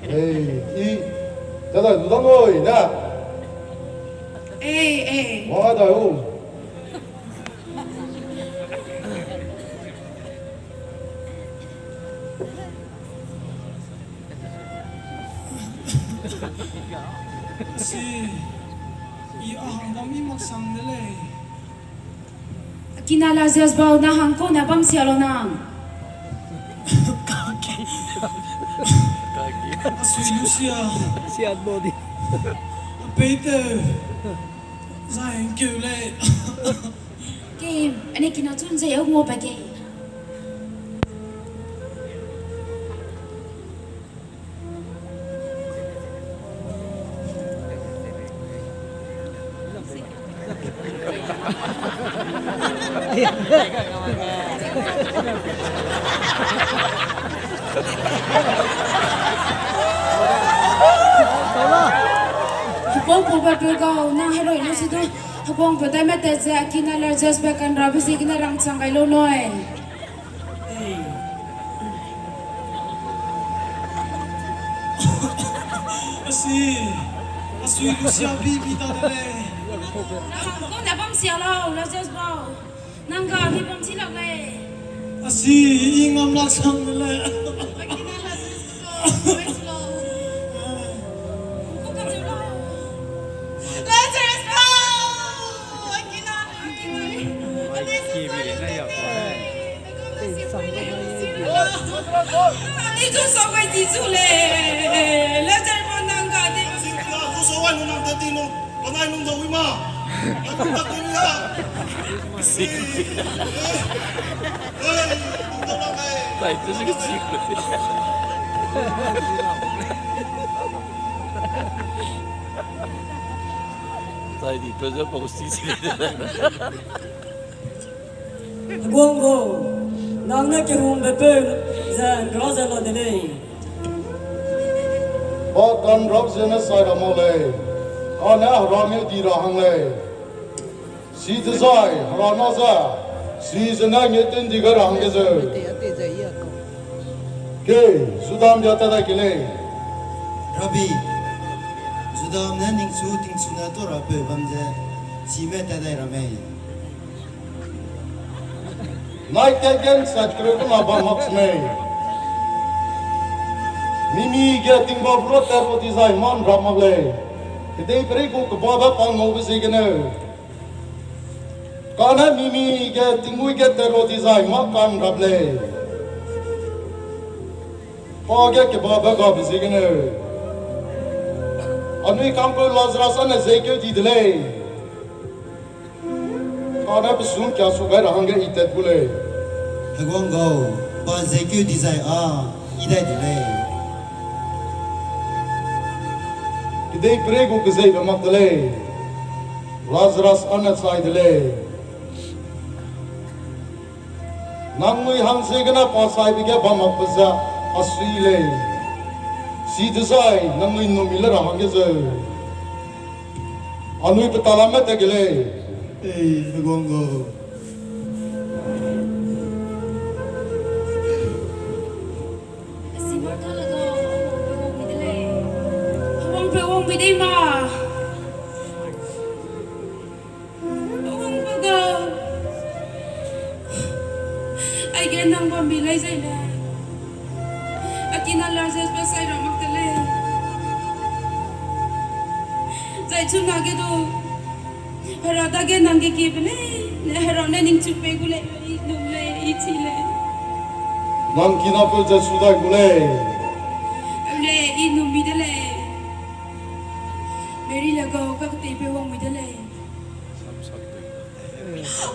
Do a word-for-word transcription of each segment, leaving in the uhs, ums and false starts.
Ei, i, ta da du dang oi, na. Ei, ei. Wa da o. Si, i a hang bam i mak sang de lei. Akina Lazarus bau, na hang kau na bam sia lau nang. Asui Lucia. Siat body. Peiteu. Zai hang keu lei. Ke, ane kina chun zai au ngau pa ke. Heguangpeu bapeu gau, nang heroi lu si du, heguangpeu dai mete ze, akina Lazarus be kanrabe ziegene rangchang gai lau nui. Ei. Asi, asui Lucia bi bi ta de lei. Nang kau ne bam sia lau, Lazarus bau. Nang ga ni bam si lak lei. Asi, i ngam lak sang de lei. Akina Lazarus bau, bai si lau. Kau kam lau. Lazarus bau! Akina Heguang gau, nang ne kehungbe peu ze nra ze la de lei. Pa kanrap zene sai ra mak lei, kane Hera ngeu di ra hang lei. Sidezai Hera na ze, si zene ngeu tew ndi gai ra hangge zeu. Ke, Judame bia tat dai ke lei. Rabbi, Judame ne ningchu tingchune tau rapeu bam ze, chime tat dai ra mei? Nai kat gen sat kereu kena bam mak semei. Mimi ge tingba bro tat ra dizai mâ nrap mak lei. Kedeiperei gu kebabe pa ngaube ziegeneu. Kane mimi ge tingmui ge tat ra dizai mâ kanrap lei. Pa ge kebabe gabe ziegeneu. Anui kangpeu Lazarus âne zeikeu di de lei. Kane pe sungkia su gai ra hangge I tat gu lei. Heguang gau, pa zeikeu dizai â I dai de lei. Kedeiperei gu kezeibe mak de lei. Lazarus âne chai de lei. Nangnui hangziegene pa chaibe ge bam makbe ze asui lei. Sidezai nangnui ’nnummi le ra hangge zeu. Anui pe talame tat ke lei. Ei, Heguang gau. Heguangpeu wangbe dei ma. Heguangpeu gau. Aige nang bambi lei zai le. Akina Lazarus be sai ra mak de lei. Zai chunage du, Hera dage nang ge kiebe lei, ne Hera ne ningchu pei gu lei, I ’nnum lei, I chi lei. Nang kinapeu ze su dai gu lei. Lei, I ’nnummi de lei. Mary le gau, kaketeibe wangmi de lei.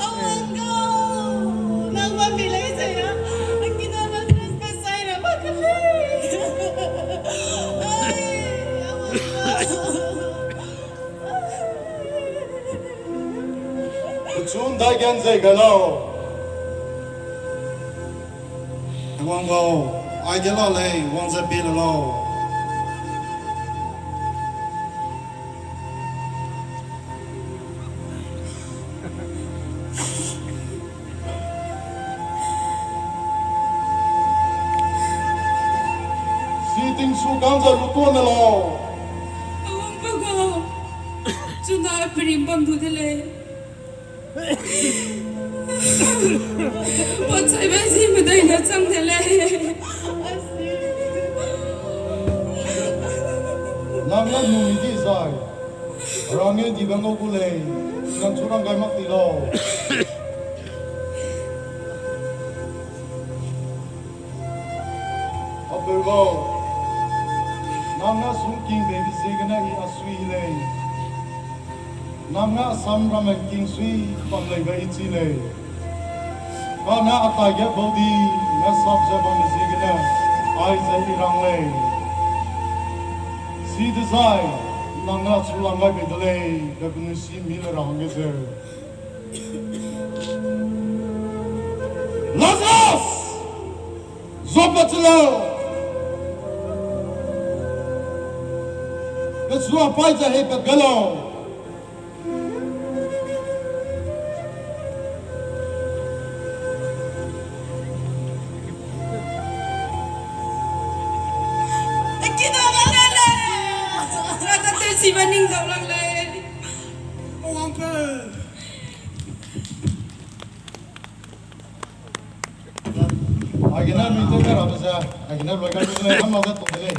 Awang gau, nang bambi lei zai a, akina Lazarus be sai ra mak ke lei. Ai, awang gau. Pechu ’ndai gen zei gai lau. Heguang gau, aige la lei, wang ze pie le lau. Tingsu kang ze lu tuâ ne lau. Awangpeu gau, chuna perim bam du de lei. Pachaibe zi medai ne chang de lei. Nang ne numi di zai, rangeu dibe ngau gu lei, nang chu rang gai mak ti lau. Apeu gau, nang ne sungking beibe ziegene I a sui lei. Nang ne Assam ramme ’ngking sui bam leibe I chi lei. Kane a taige baudi ne sap ze bambe ziegene aize I rang lei. Chidezai, nang ne achu lang gai bei de lei, be penui sî mi le ra hangge zeu. Lazarus! Zuapat che lau! Pechu a paî ze heipat gai lau! Eki dau la le lei! Ra tate chibe ning dau la lei! Wangpeu! Aigene anui tew kai rabe ze, aigene loi gai lu de lei, hamna ze tuk de lei.